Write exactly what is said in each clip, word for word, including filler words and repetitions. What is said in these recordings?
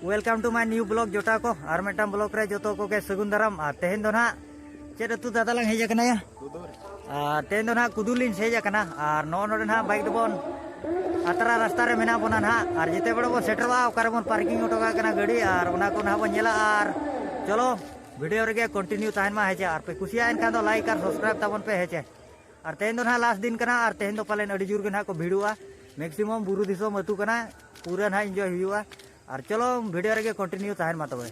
Welcome to my new vlog ᱡᱚᱴᱟᱣ ᱠᱚ, ᱟᱨ ᱢᱤᱫᱴᱟᱝ vlog ᱨᱮ ᱡᱚᱛᱚ ᱠᱚᱜᱮ ᱥᱟᱹᱜᱩᱱ ᱫᱟᱨᱟᱢ᱾ ᱟᱨ ᱛᱮᱦᱮᱧ ᱫᱚ ᱱᱟᱦᱟᱜ ᱪᱮᱫ ᱟᱹᱛᱩ ᱫᱟᱫᱟ ᱞᱟᱝ ᱦᱮᱡ ᱟᱠᱟᱱᱟ ᱭᱟ? ᱟᱨ ᱛᱮᱦᱮᱧ ᱫᱚ ᱱᱟᱦᱟᱜ ᱠᱩᱫᱩᱨ ᱞᱤᱧ ᱦᱮᱡ ᱟᱠᱟᱱᱟ᱾ ᱟᱨ ᱱᱚᱜᱼᱚ ᱱᱚᱰᱮ ᱱᱟᱦᱟᱜ ᱵᱟᱭᱤᱠ ᱫᱚᱵᱚᱱ ᱟᱛᱨᱟ ᱨᱟᱥᱛᱟ ᱨᱮ ᱢᱮᱱᱟᱜ ᱵᱚᱱᱟ ᱱᱟᱦᱟᱜ᱾ ᱟᱨ ᱡᱮᱛᱮ ᱵᱮᱲᱟ ᱵᱚᱱ ᱥᱮᱴᱮᱨᱚᱜᱼᱟ, ᱚᱠᱟ ᱨᱮᱵᱚᱱ ᱯᱟᱨᱠᱤᱝ ᱦᱚᱴᱚ ᱠᱟᱜ ᱠᱟᱱᱟ ᱜᱟᱹᱰᱤ, ᱟᱨ ᱚᱱᱟ ᱠᱚ ᱱᱟᱦᱟᱜ ᱵᱚᱱ ᱧᱮᱞᱟ᱾ ᱟᱨ ᱪᱚᱞᱚ, ᱵᱷᱤᱰᱤᱭᱳ ᱨᱮᱜᱮ ᱠᱚᱱᱴᱤᱱᱤᱭᱩ ᱛᱟᱦᱮᱱ ᱢᱟ ᱦᱮᱸ ᱪᱮ᱾ ᱟᱨ ᱯᱮ ᱠᱩᱥᱤᱭᱟᱜ ᱮᱱᱠᱷᱟᱱ ᱫᱚ ᱞᱟᱭᱤᱠ ᱟᱨ ᱥᱟᱵᱥᱠᱨᱟᱭᱤᱵ ᱛᱟᱵᱚᱱ ᱯᱮ ᱦᱮᱸ ᱪᱮ᱾ ᱟᱨ ᱛᱮᱦᱮᱧ ᱫᱚ ᱱᱟᱦᱟᱜ ᱞᱟᱥᱴ ᱫᱤᱱ ᱠᱟᱱᱟ, ᱟᱨ ᱛᱮᱦᱮᱧ ᱫᱚ ᱯᱟᱞᱮᱱ ᱟᱹᱰᱤ ᱡᱳᱨ ᱜᱮ ᱱᱟᱦᱟᱜ ᱠᱚ ᱵᱷᱤᱲᱚᱜᱼᱟ᱾ ᱢᱮᱠᱥᱤᱢᱟᱢ ᱵᱩᱨᱩ ᱫᱤᱥᱚᱢ ᱟᱹᱛᱩ ᱠᱟᱱᱟ, ᱯᱩᱨᱟᱹ ᱱᱟᱦᱟᱜ ᱤᱱᱡᱚᱭ ᱦᱩᱭᱩᱜᱼᱟ᱾ ᱟᱨ ᱪᱚᱞᱚ, ᱵᱷᱤᱰᱤᱭᱳ ᱨᱮᱜᱮ ᱠᱚᱱᱴᱤᱱᱤᱭᱩ ᱛᱟᱦᱮᱱ ᱢᱟ ᱛᱚᱵᱮ᱾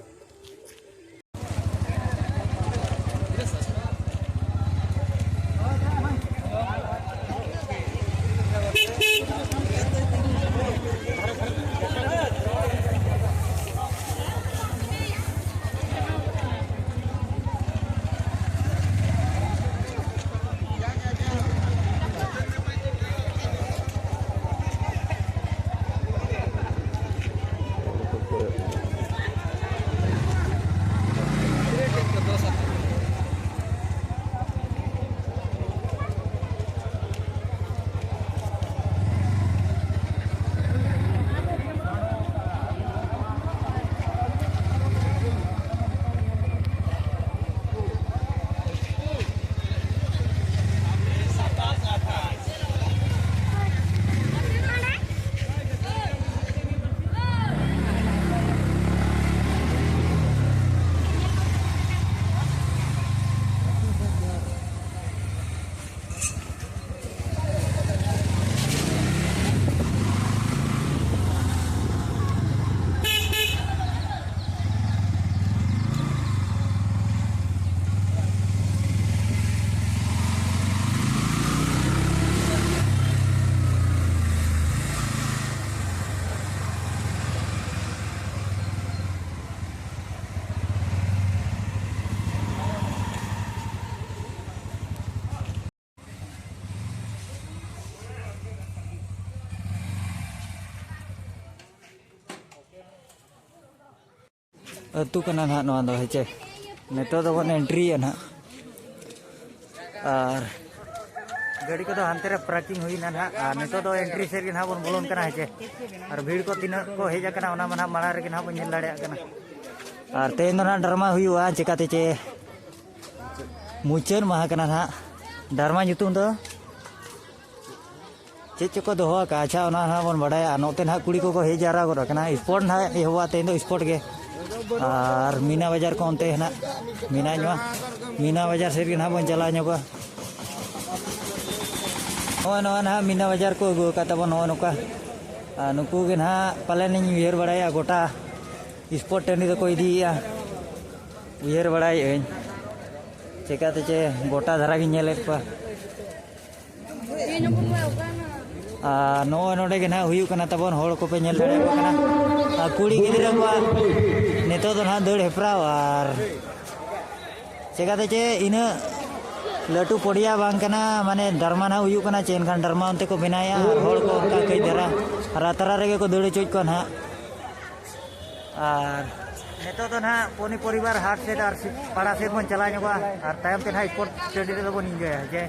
ᱟᱹᱛᱩ ᱠᱟᱱᱟ ᱱᱟᱦᱟᱜ ᱱᱚᱣᱟ ᱫᱚ, ᱦᱮᱸ ᱪᱮ? ᱱᱤᱛᱚᱜ ᱫᱚᱵᱚᱱ ᱮᱱᱴᱨᱤᱭᱟ ᱱᱟᱦᱟᱜ᱾ ᱟᱨ ᱜᱟᱹᱰᱤ ᱠᱚᱫᱚ ᱦᱟᱱᱛᱮ ᱨᱮ ᱯᱟᱨᱠᱤᱝ ᱦᱩᱭᱱᱟ ᱱᱟᱦᱟᱜ, ᱟᱨ ᱱᱤᱛᱚᱜ ᱫᱚ ᱮᱱᱴᱨᱤ ᱥᱮᱫ ᱜᱮ ᱱᱟᱦᱟᱜ ᱵᱚᱱ ᱵᱚᱞᱚᱱ ᱠᱟᱱᱟ, ᱦᱮᱸ ᱪᱮ? ᱟᱨ ᱵᱷᱤᱲ ᱠᱚ ᱛᱤᱱᱟᱹᱜ ᱠᱚ ᱦᱮᱡ ᱟᱠᱟᱱᱟ, ᱚᱱᱟ ᱢᱟ ᱱᱟᱦᱟᱜ ᱢᱟᱲᱟᱝ ᱨᱮᱜᱮ ᱱᱟᱦᱟᱜ ᱵᱚᱱ ᱧᱮᱞ ᱫᱟᱲᱮᱭᱟᱜ ᱠᱟᱱᱟ᱾ ᱟᱨ ᱛᱮᱦᱮᱧ ᱫᱚ ᱱᱟᱦᱟᱜ ᱰᱨᱟᱢᱟ ᱦᱩᱭᱩᱜᱼᱟ, ᱪᱮᱠᱟᱛᱮ ᱪᱮ ᱢᱩᱪᱟᱹᱫ ᱢᱟᱦᱟ ᱠᱟᱱᱟ ᱱᱟᱦᱟᱜ᱾ ᱰᱨᱟᱢᱟ ᱧᱩᱛᱩᱢ ᱫᱚ ᱪᱮᱫ ᱪᱚᱠᱚ ᱫᱚᱦᱚ ᱟᱠᱟᱫᱼᱟ, ᱟᱪᱪᱷᱟ, ᱚᱱᱟ ᱱᱟᱦᱟᱜ ᱵᱚᱱ ᱵᱟᱰᱟᱭᱟ᱾ ᱟᱨ ᱱᱚᱛᱮ ᱱᱟᱦᱟᱜ ᱠᱩᱲᱤ ᱠᱚᱠᱚ ᱦᱮᱡ ᱡᱟᱣᱨᱟ ᱜᱚᱫ ᱟᱠᱟᱱᱟ᱾ ᱥᱯᱳᱨᱴ ᱱᱟᱦᱟᱜ ᱮᱦᱚᱵᱚᱜᱼᱟ ᱛᱮᱦᱮᱧ ᱫᱚ, ᱥᱯᱳᱨᱴ ᱜᱮ᱾ ᱟᱨ ᱢᱤᱱᱟ ᱵᱟᱡᱟᱨ ᱠᱚ ᱚᱱᱛᱮ ᱱᱟᱦᱟᱜ ᱢᱮᱱᱟᱜ ᱧᱚᱜᱼᱟ, ᱢᱤᱱᱟ ᱵᱟᱡᱟᱨ ᱥᱮᱫ ᱜᱮ ᱱᱟᱦᱟᱜ ᱵᱚᱱ ᱪᱟᱞᱟᱣ ᱧᱚᱜᱚᱜᱼᱟ᱾ ᱱᱚᱜᱼᱚᱭ ᱱᱚᱣᱟ ᱱᱟᱦᱟᱜ ᱢᱤᱱᱟ ᱵᱟᱡᱟᱨ ᱠᱚ ᱟᱹᱜᱩ ᱟᱠᱟᱫ ᱛᱟᱵᱚᱱ, ᱱᱚᱜᱼᱚᱭ ᱱᱚᱝᱠᱟ᱾ ᱟᱨ ᱱᱩᱠᱩ ᱜᱮ ᱱᱟᱦᱟᱜ ᱯᱟᱞᱮᱱ ᱤᱧ ᱩᱭᱦᱟᱹᱨ ᱵᱟᱲᱟᱭᱟ, ᱜᱚᱴᱟ ᱥᱯᱳᱨᱴ ᱴᱟᱺᱰᱤ ᱫᱚᱠᱚ ᱤᱫᱤᱭᱮᱫᱼᱟ, ᱩᱭᱦᱟᱹᱨ ᱵᱟᱲᱟᱭᱮᱫ ᱟᱹᱧ᱾ ᱪᱮᱠᱟᱛᱮ ᱪᱮ ᱜᱚᱴᱟ ᱫᱷᱟᱨᱟ ᱜᱤᱧ ᱧᱮᱞᱮᱫ ᱠᱚᱣᱟ᱾ ᱟᱨ ᱱᱚᱜᱼᱚᱭ ᱱᱚᱰᱮ ᱜᱮ ᱱᱟᱦᱟᱜ ᱦᱩᱭᱩᱜ ᱠᱟᱱᱟ ᱛᱟᱵᱚᱱ, ᱦᱚᱲ ᱠᱚᱯᱮ ᱧᱮᱞ ᱫᱟᱲᱮᱭᱟᱠᱚ ᱠᱟᱱᱟ᱾ ᱟᱨ ᱠᱩᱲᱤ ᱜᱤᱫᱽᱨᱟᱹ ᱠᱚᱣᱟᱜ ᱱᱤᱛᱚᱜ ᱫᱚ ᱱᱟᱦᱟᱜ ᱫᱟᱹᱲ ᱦᱮᱯᱨᱟᱣ᱾ ᱟᱨ ᱪᱮᱠᱟᱛᱮ ᱪᱮ ᱤᱱᱟᱹᱜ ᱞᱟᱹᱴᱩ ᱯᱚᱰᱤᱭᱟ ᱵᱟᱝ ᱠᱟᱱᱟ, ᱢᱟᱱᱮ ᱰᱨᱟᱢᱟ ᱱᱟᱦᱟᱜ ᱦᱩᱭᱩᱜ ᱠᱟᱱᱟ ᱪᱮ, ᱮᱱᱠᱷᱟᱱ ᱰᱨᱟᱢᱟ ᱚᱱᱛᱮ ᱠᱚ ᱵᱮᱱᱟᱣᱮᱫᱼᱟ ᱟᱨ ᱦᱚᱲ ᱠᱚ ᱚᱱᱠᱟ ᱠᱟᱹᱡ ᱫᱷᱟᱨᱟ ᱨᱟᱛᱟᱨᱟ ᱨᱮᱜᱮ ᱠᱚ ᱫᱟᱹᱲ ᱦᱚᱪᱚᱭᱮᱫ ᱠᱚᱣᱟ ᱱᱟᱦᱟᱜ᱾ ᱟᱨ ᱱᱤᱛᱚᱜ ᱫᱚ ᱱᱟᱦᱟᱜ ᱯᱚᱱᱤ ᱯᱚᱨᱤᱵᱟᱨ ᱦᱟᱴ ᱥᱮᱫ ᱟᱨ ᱥᱤ-, ᱯᱟᱲᱟ ᱥᱮᱫ ᱵᱚᱱ ᱪᱟᱞᱟᱣ ᱧᱚᱜᱚᱜᱼᱟ, ᱟᱨ ᱛᱟᱭᱚᱢ ᱛᱮ ᱱᱟᱦᱟᱜ ᱥᱯᱳᱨᱴ ᱴᱟᱺᱰᱤ ᱨᱮᱫᱚ ᱵᱚᱱ ᱤᱱᱡᱚᱭᱟ, ᱡᱮ᱾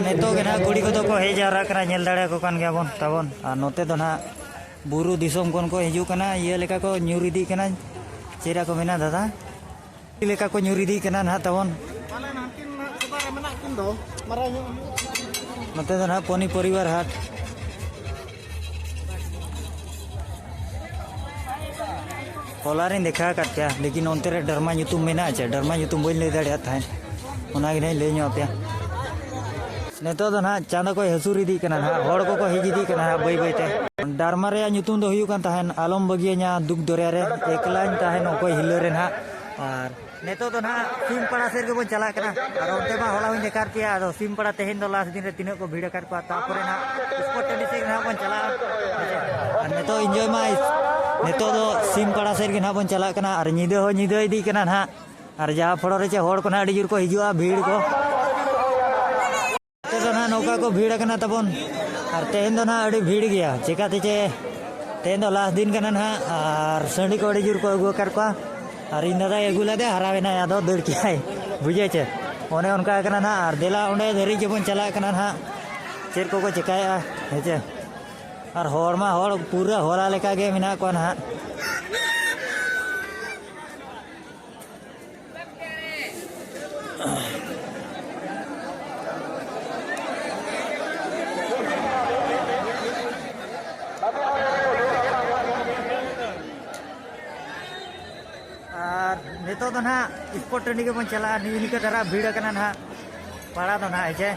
ᱱᱤᱛᱚᱜ ᱜᱮ ᱱᱟᱦᱟᱜ ᱠᱩᱲᱤ ᱠᱚᱫᱚ ᱠᱚ ᱦᱮᱡ ᱡᱟᱣᱨᱟᱜ ᱠᱟᱱᱟ, ᱧᱮᱞ ᱫᱟᱲᱮᱭᱟᱠᱚ ᱠᱟᱱ ᱜᱮᱭᱟ ᱵᱚᱱ ᱛᱟᱵᱚᱱ᱾ ᱟᱨ ᱱᱚᱛᱮ ᱫᱚ ᱱᱟᱦᱟᱜ ᱵᱩᱨᱩ ᱫᱤᱥᱚᱢ ᱠᱷᱚᱱ ᱠᱚ ᱦᱤᱡᱩᱜ ᱠᱟᱱᱟ, ᱤᱭᱟᱹ ᱞᱮᱠᱟ ᱠᱚ ᱧᱩᱨ ᱤᱫᱤᱜ ᱠᱟᱱᱟ, ᱪᱮᱫ ᱠᱚ ᱢᱮᱱᱟ ᱫᱟᱫᱟ? ᱪᱮᱫ ᱞᱮᱠᱟ ᱠᱚ ᱧᱩᱨ ᱤᱫᱤᱜ ᱠᱟᱱᱟ ᱱᱟᱦᱟᱜ ᱛᱟᱵᱚᱱ᱾ ᱱᱚᱛᱮ ᱫᱚ ᱱᱟᱦᱟᱜ ᱯᱚᱱᱤ ᱯᱚᱨᱤᱵᱟᱨ ᱦᱟᱴ᱾ ᱦᱚᱞᱟ ᱨᱤᱧ ᱫᱮᱠᱷᱟ ᱟᱠᱟᱫ ᱯᱮᱭᱟ, ᱞᱮᱠᱤᱱ ᱚᱱᱛᱮ ᱨᱮ ᱰᱨᱟᱢᱟ ᱧᱩᱛᱩᱢ ᱢᱮᱱᱟᱜᱼᱟ ᱪᱮ, ᱰᱨᱟᱢᱟ ᱧᱩᱛᱩᱢ ᱵᱟᱹᱧ ᱞᱟᱹᱭ ᱫᱟᱲᱮᱭᱟᱜ ᱛᱟᱦᱮᱸᱫ, ᱚᱱᱟ ᱜᱮ ᱱᱟᱦᱟᱜ ᱤᱧ ᱞᱟᱹᱭ ᱧᱚᱜ ᱟᱯᱮᱭᱟ᱾ ᱱᱤᱛᱚᱜ ᱫᱚ ᱱᱟᱦᱟᱜ ᱪᱟᱸᱫᱚ ᱠᱚᱭ ᱦᱟᱹᱥᱩᱨ ᱤᱫᱤᱜ ᱠᱟᱱᱟ ᱱᱟᱦᱟᱜ, ᱦᱚᱲ ᱠᱚᱠᱚ ᱦᱮᱡ ᱤᱫᱤᱜ ᱠᱟᱱᱟ ᱱᱟᱦᱟᱜ ᱵᱟᱹᱭ ᱵᱟᱹᱭ ᱛᱮ᱾ ᱰᱨᱟᱢᱟ ᱨᱮᱭᱟᱜ ᱧᱩᱛᱩᱢ ᱫᱚ ᱦᱩᱭᱩᱜ ᱠᱟᱱ ᱛᱟᱦᱮᱸᱱ ᱟᱞᱚᱢ ᱵᱟᱹᱜᱤᱭᱟᱹᱧᱟ ᱫᱩᱠ ᱫᱚᱨᱭᱟ ᱨᱮ, ᱮᱠᱞᱟᱧ ᱛᱟᱦᱮᱸᱱ ᱚᱠᱚᱭ ᱦᱤᱞᱟᱹ ᱨᱮ ᱱᱟᱦᱟᱜ᱾ ᱟᱨ ᱱᱤᱛᱚᱜ ᱫᱚ ᱱᱟᱦᱟᱜ ᱥᱤᱢᱯᱟᱲᱟ ᱥᱮᱫ ᱜᱮᱵᱚᱱ ᱪᱟᱞᱟᱜ ᱠᱟᱱᱟ, ᱟᱨ ᱚᱱᱛᱮ ᱢᱟ ᱦᱚᱞᱟ ᱦᱚᱸᱧ ᱫᱮᱠᱷᱟᱣ ᱯᱮᱭᱟ᱾ ᱟᱫᱚ ᱥᱤᱢᱯᱟᱲᱟ ᱛᱮᱦᱮᱧ ᱫᱚ ᱞᱟᱥᱴ ᱫᱤᱱ ᱨᱮ ᱛᱤᱱᱟᱹᱜ ᱠᱚ ᱵᱷᱤᱲ ᱟᱠᱟᱫ ᱠᱚᱣᱟ, ᱛᱟᱨᱯᱚᱨᱮ ᱱᱟᱦᱟᱜ ᱥᱯᱳᱨᱴ ᱴᱟᱺᱰᱤ ᱥᱮᱫ ᱜᱮ ᱱᱟᱦᱟᱜ ᱵᱚᱱ ᱪᱟᱞᱟᱜᱼᱟ᱾ ᱟᱨ ᱱᱤᱛᱚᱜ ᱤᱱᱡᱚᱭ ᱢᱟ, ᱱᱤᱛᱚᱜ ᱫᱚ ᱥᱤᱢᱯᱟᱲᱟ ᱥᱮᱫ ᱜᱮ ᱱᱟᱦᱟᱜ ᱵᱚᱱ ᱪᱟᱞᱟᱜ ᱠᱟᱱᱟ, ᱟᱨ ᱧᱤᱫᱟᱹ ᱦᱚᱸ ᱧᱤᱫᱟᱹ ᱤᱫᱤᱜ ᱠᱟᱱᱟ ᱱᱟᱦᱟᱜ, ᱟᱨ ᱡᱟᱦᱟᱸ ᱯᱷᱚᱲᱚ ᱨᱮ ᱪᱮ ᱦᱚᱲ ᱠᱚ ᱱᱟᱦᱟᱜ ᱟᱹᱰᱤ ᱡᱳᱨ ᱠᱚ ᱦᱤᱡᱩᱜᱼᱟ, ᱵᱷᱤᱲ ᱠᱚ᱾ ᱱᱚᱛᱮ ᱫᱚ ᱱᱟᱦᱟᱜ ᱱᱚᱝᱠᱟ ᱠᱚ ᱵᱷᱤᱲ ᱟᱠᱟᱱᱟ ᱛᱟᱵᱚᱱ, ᱟᱨ ᱛᱮᱦᱮᱧ ᱫᱚ ᱱᱟᱦᱟᱜ ᱟᱹᱰᱤ ᱵᱷᱤᱲ ᱜᱮᱭᱟ᱾ ᱪᱮᱠᱟᱛᱮ ᱪᱮ ᱛᱮᱦᱮᱧ ᱫᱚ ᱞᱟᱥᱴ ᱫᱤᱱ ᱠᱟᱱᱟ ᱱᱟᱦᱟᱜ, ᱟᱨ ᱥᱟᱺᱰᱤ ᱠᱚ ᱟᱹᱰᱤ ᱡᱳᱨ ᱠᱚ ᱟᱹᱜᱩ ᱟᱠᱟᱫ ᱠᱚᱣᱟ, ᱟᱨ ᱤᱧ ᱫᱟᱫᱟᱭ ᱟᱹᱜᱩ ᱞᱮᱫᱮ, ᱦᱟᱨᱟᱣ ᱮᱱᱟᱭ, ᱟᱫᱚ ᱫᱟᱹᱲ ᱠᱮᱜᱼᱟᱭ, ᱵᱩᱡᱷᱟᱹᱣ ᱪᱮ᱾ ᱚᱱᱮ ᱚᱱᱠᱟ ᱠᱟᱱᱟ ᱱᱟᱦᱟᱜ, ᱟᱨ ᱫᱮᱞᱟ ᱚᱸᱰᱮ ᱫᱷᱟᱹᱨᱤᱡ ᱜᱮᱵᱚᱱ ᱪᱟᱞᱟᱜ ᱠᱟᱱᱟ ᱱᱟᱦᱟᱜ, ᱪᱮᱫ ᱠᱚᱠᱚ ᱪᱮᱠᱟᱭᱮᱫᱼᱟ, ᱦᱮᱸ ᱪᱮ? ᱟᱨ ᱦᱚᱲ ᱢᱟ ᱦᱚᱲ ᱯᱩᱨᱟᱹ ᱦᱚᱞᱟ ᱞᱮᱠᱟ ᱜᱮ ᱢᱮᱱᱟᱜ ᱠᱚᱣᱟ ᱱᱟᱦᱟᱜ᱾ ᱟᱨ ᱱᱤᱛᱚᱜ ᱫᱚ ᱱᱟᱦᱟᱜ ᱥᱯᱳᱨᱴ ᱴᱟᱺᱰᱤ ᱜᱮᱵᱚᱱ ᱪᱟᱞᱟᱜᱼᱟ᱾ ᱱᱤᱭᱟᱹ ᱱᱤᱠᱟᱹ ᱫᱷᱟᱨᱟ ᱵᱷᱤᱲ ᱟᱠᱟᱱᱟ ᱱᱟᱦᱟᱜ ᱯᱟᱲᱟ ᱫᱚ ᱱᱟᱦᱟᱜ, ᱦᱮᱸ ᱪᱮ?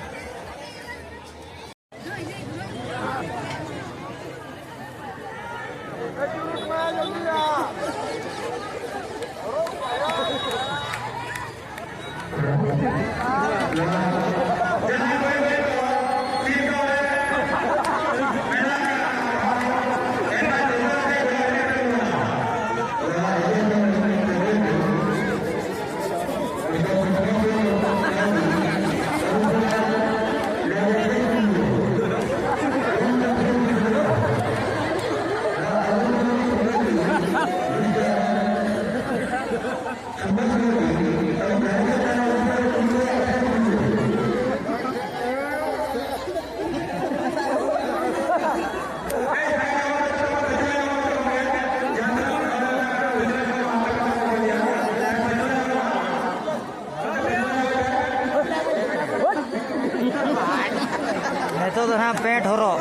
ᱱᱤᱛᱚᱜ ᱫᱚ ᱱᱟᱦᱟᱜ ᱯᱮᱱᱴ ᱦᱚᱨᱚᱜ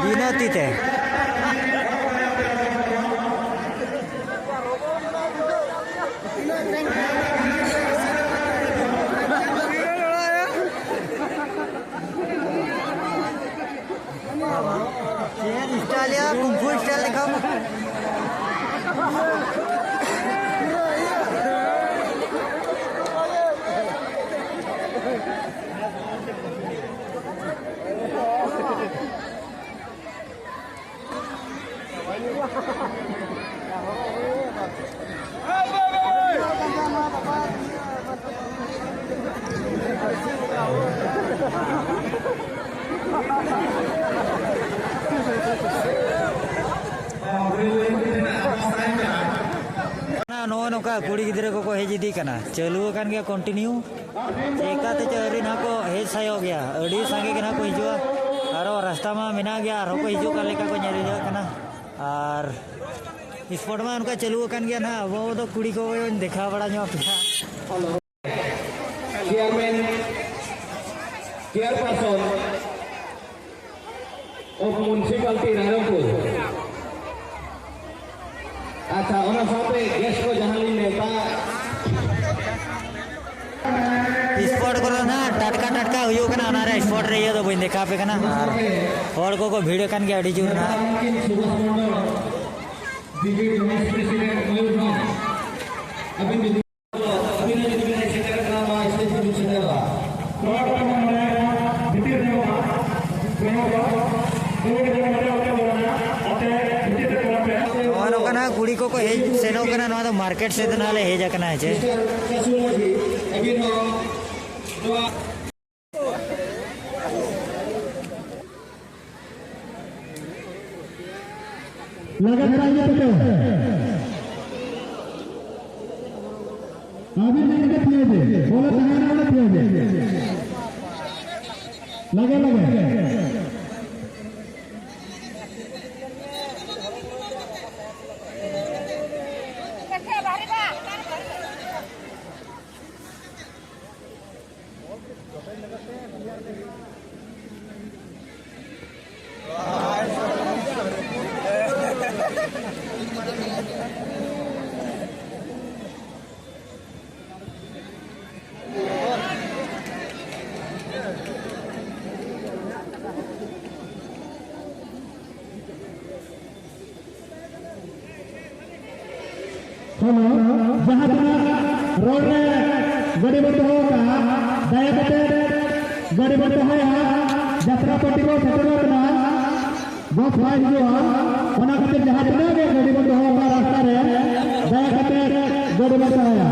ᱵᱤᱱᱟᱹ ᱛᱤ ᱛᱮ᱾ ᱪᱮᱫ ᱥᱴᱟᱭᱤᱞ ᱭᱟ, ᱠᱩᱝ ᱯᱷᱩ ᱥᱴᱟᱭᱤᱞ ᱞᱮᱠᱟ᱾ ᱱᱚᱜᱼᱚᱭ ᱱᱚᱝᱠᱟ ᱠᱩᱲᱤ ᱜᱤᱫᱽᱨᱟᱹ ᱠᱚᱠᱚ ᱦᱮᱡ ᱤᱫᱤᱜ ᱠᱟᱱᱟ, ᱪᱟᱹᱞᱩ ᱟᱠᱟᱱ ᱜᱮᱭᱟ ᱠᱚᱱᱴᱤᱱᱤᱭᱩ᱾ ᱪᱮᱠᱟᱛᱮ ᱪᱚ ᱟᱹᱣᱨᱤ ᱱᱟᱦᱟᱜ ᱠᱚ ᱦᱮᱡ ᱥᱟᱭᱚᱜ ᱜᱮᱭᱟ, ᱟᱹᱰᱤ ᱥᱟᱸᱜᱮ ᱜᱮ ᱱᱟᱦᱟᱜ ᱠᱚ ᱦᱤᱡᱩᱜᱼᱟ᱾ ᱟᱨᱚ ᱨᱟᱥᱛᱟ ᱢᱟ ᱢᱮᱱᱟᱜ ᱜᱮᱭᱟ, ᱟᱨᱦᱚᱸ ᱠᱚ ᱦᱤᱡᱩᱜ ᱠᱟᱱ ᱞᱮᱠᱟ ᱠᱚ ᱧᱮᱞ ᱧᱚᱜ ᱠᱟᱱᱟ᱾ ᱟᱨ ᱥᱯᱳᱨᱴ ᱢᱟ ᱚᱱᱠᱟ ᱪᱟᱹᱞᱩ ᱟᱠᱟᱱ ᱜᱮᱭᱟ ᱱᱟᱦᱟᱜ, ᱟᱵᱚ ᱫᱚ ᱠᱩᱲᱤ ᱠᱚ ᱫᱮᱠᱷᱟᱣ ᱵᱟᱲᱟ ᱧᱚᱜ ᱟᱯᱮᱭᱟ᱾ Chairman, chairperson of municipality Rairangpur. ᱟᱪᱪᱷᱟ, ᱚᱱᱟ ᱥᱟᱶᱛᱮ ᱜᱮᱥᱴ ᱠᱚ ᱡᱟᱦᱟᱸ ᱞᱤᱧ ᱱᱮᱣᱛᱟ᱾ ᱥᱯᱳᱨᱴ ᱠᱚᱫᱚ ᱱᱟᱦᱟᱜ ᱴᱟᱴᱠᱟ ᱴᱟᱴᱠᱟ ᱦᱩᱭᱩᱜ ᱠᱟᱱᱟ, ᱚᱱᱟ ᱨᱮ ᱥᱯᱳᱨᱴ ᱨᱮ ᱤᱭᱟᱹ ᱫᱚ ᱵᱟᱹᱧ ᱫᱮᱠᱷᱟᱣ ᱟᱯᱮ ᱠᱟᱱᱟ᱾ ᱟᱨ ᱦᱚᱲ ᱠᱚᱠᱚ ᱵᱷᱤᱲ ᱟᱠᱟᱱ ᱜᱮᱭᱟ ᱟᱹᱰᱤ ᱡᱳᱨ ᱱᱟᱦᱟᱜ᱾ ᱥᱩᱵᱷᱟᱥ ᱢᱚᱱᱰᱚᱞ, ᱵᱤᱡᱮᱯᱤ ᱵᱷᱟᱭᱤᱥ ᱯᱨᱮᱥᱤᱰᱮᱱᱴ ᱢᱚᱭᱩᱨᱵᱷᱚᱸᱡᱽ, ᱟᱹᱵᱤᱱ ᱡᱩᱫᱤ ᱟᱹᱵᱤᱱ ᱡᱩᱫᱤ ᱵᱤᱱ ᱥᱮᱴᱮᱨ ᱠᱟᱱᱟ, ᱱᱚᱣᱟ ᱥᱴᱮᱡ ᱨᱮᱵᱤᱱ ᱥᱮᱴᱮᱨᱚᱜᱼᱟ᱾ ᱱᱚᱣᱟ ᱠᱚ ᱢᱟᱱᱮ ᱵᱷᱤᱛᱤᱨ ᱨᱮ ᱱᱚᱣᱟ ᱱᱚᱣᱟ ᱱᱚᱝᱠᱟᱱᱟᱜ ᱠᱩᱲᱤ ᱠᱚᱠᱚ ᱦᱮᱡ ᱥᱮᱱᱚᱜ ᱠᱟᱱᱟ, ᱱᱚᱣᱟ ᱫᱚ ᱢᱟᱨᱠᱮᱴ ᱥᱮᱫ ᱱᱟᱦᱟᱜ ᱞᱮ ᱦᱮᱡ ᱟᱠᱟᱱᱟ, ᱦᱮᱸ ᱪᱮ? ᱢᱤᱥᱴᱟᱨ ᱠᱟᱥᱩ ᱢᱟᱹᱡᱷᱤ, ᱟᱹᱵᱤᱱ ᱦᱚᱸ ᱱᱚᱣᱟ ᱞᱟᱜᱟ ᱫᱷᱟᱨᱟ ᱤᱭᱟᱹ ᱠᱟᱛᱮ᱾ ᱟᱹᱵᱤᱱ ᱫᱚ ᱤᱱᱠᱟᱹ ᱛᱷᱤᱭᱟᱹ ᱵᱤᱱ᱾ ᱵᱚᱞᱮ ᱛᱟᱦᱮᱱᱟ ᱚᱸᱰᱮ ᱛᱷᱤᱭᱟᱹ ᱵᱤᱱ᱾ ᱞᱟᱜᱟ, ᱞᱟᱜᱟ᱾ ᱦᱮᱞᱳ, ᱡᱟᱦᱟᱸ ᱛᱤᱱᱟᱹᱜ ᱨᱳᱰ ᱨᱮ ᱜᱟᱹᱰᱤ ᱵᱚᱱ ᱫᱚᱦᱚ ᱠᱟᱜᱼᱟ, ᱫᱟᱭᱟ ᱠᱟᱛᱮ ᱜᱟᱹᱰᱤ ᱵᱚᱱ ᱫᱚᱦᱚᱭᱟ᱾ ᱡᱟᱛᱨᱟ ᱯᱟᱨᱴᱤ ᱠᱚ ᱥᱮᱴᱮᱨᱚᱜ ᱠᱟᱱᱟ, ᱵᱟᱥ ᱵᱟᱭ ᱦᱤᱡᱩᱜᱼᱟ, ᱚᱱᱟ ᱠᱷᱟᱹᱛᱤᱨ ᱡᱟᱦᱟᱸ ᱛᱤᱱᱟᱹᱜ ᱜᱮ ᱜᱟᱹᱰᱤ ᱵᱚᱱ ᱫᱚᱦᱚ ᱠᱟᱜᱼᱟ ᱨᱟᱥᱛᱟ ᱨᱮ, ᱫᱟᱭᱟ ᱠᱟᱛᱮ ᱜᱟᱹᱰᱤ ᱵᱚᱱ ᱫᱚᱦᱚᱭᱟ᱾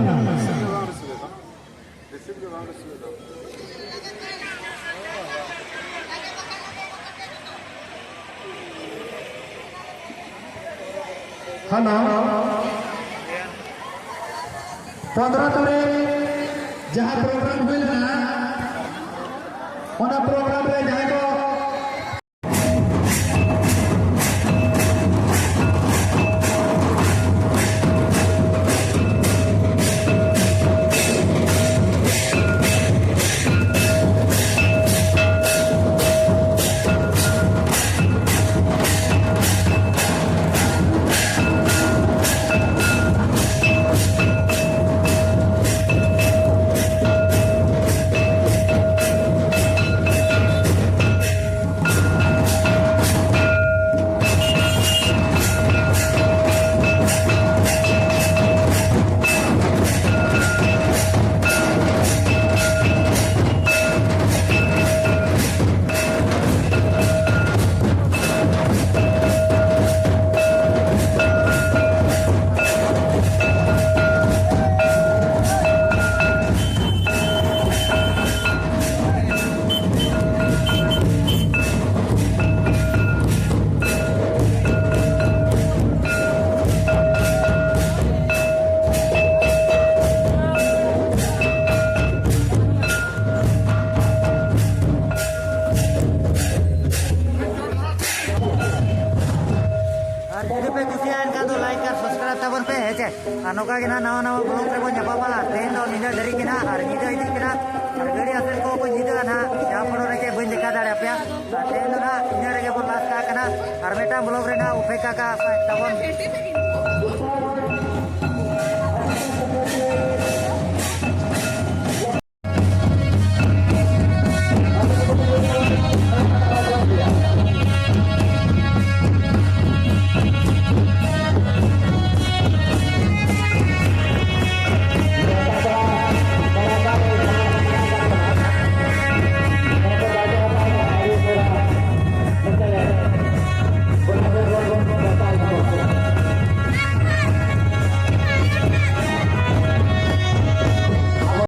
ᱦᱮᱞᱳ᱾ ᱯᱚᱱᱫᱽᱨᱚ ᱛᱟᱹᱨᱤᱠᱷ ᱡᱟᱦᱟᱸ ᱯᱨᱳᱜᱨᱟᱢ ᱦᱩᱭ ᱞᱮᱱᱟ, ᱚᱱᱟ ᱯᱨᱳᱜᱨᱟᱢ ᱨᱮ ᱡᱟᱦᱟᱸᱭ ᱠᱚ ᱟᱨ ᱡᱩᱫᱤ ᱯᱮ ᱠᱩᱥᱤᱭᱟᱜᱼᱟ, ᱮᱱᱠᱷᱟᱱ ᱫᱚ like ᱟᱨ subscribe ᱛᱟᱵᱚᱱ ᱯᱮ, ᱦᱮᱸ ᱪᱮ? ᱟᱨ ᱱᱚᱝᱠᱟ ᱜᱮ ᱱᱟᱦᱟᱜ ᱱᱟᱣᱟ ᱱᱟᱣᱟ vlog ᱨᱮᱵᱚᱱ ᱧᱟᱯᱟᱢᱟ᱾ ᱟᱨ ᱛᱮᱦᱮᱧ ᱫᱚ ᱧᱤᱫᱟᱹ ᱫᱷᱟᱹᱨᱤᱡ ᱜᱮ ᱱᱟᱦᱟᱜ, ᱟᱨ ᱧᱤᱫᱟᱹ ᱤᱫᱤᱜ ᱠᱟᱱᱟ, ᱟᱨ ᱜᱟᱹᱰᱤ ᱟᱥᱮᱱ ᱠᱚ ᱠᱚ ᱧᱤᱫᱟᱹᱜᱼᱟ ᱱᱟᱦᱟᱜ, ᱡᱟᱦᱟᱸ ᱯᱷᱳᱴᱳ ᱨᱮᱜᱮ ᱵᱟᱹᱧ ᱫᱮᱠᱷᱟᱣ ᱫᱟᱲᱮᱭᱟᱯᱮᱭᱟ᱾ ᱟᱨ ᱛᱮᱦᱮᱧ ᱫᱚ ᱱᱟᱦᱟᱜ ᱤᱱᱟᱹ ᱨᱮᱜᱮ ᱵᱚᱱ last ᱠᱟᱜ ᱠᱟᱱᱟ᱾ ᱟᱨ ᱢᱤᱫᱴᱟᱝ vlog ᱨᱮ ᱱᱟᱦᱟᱜ ᱚᱯᱮᱠᱠᱷᱟ ᱠᱟᱜ ᱛᱟᱵᱚᱱ᱾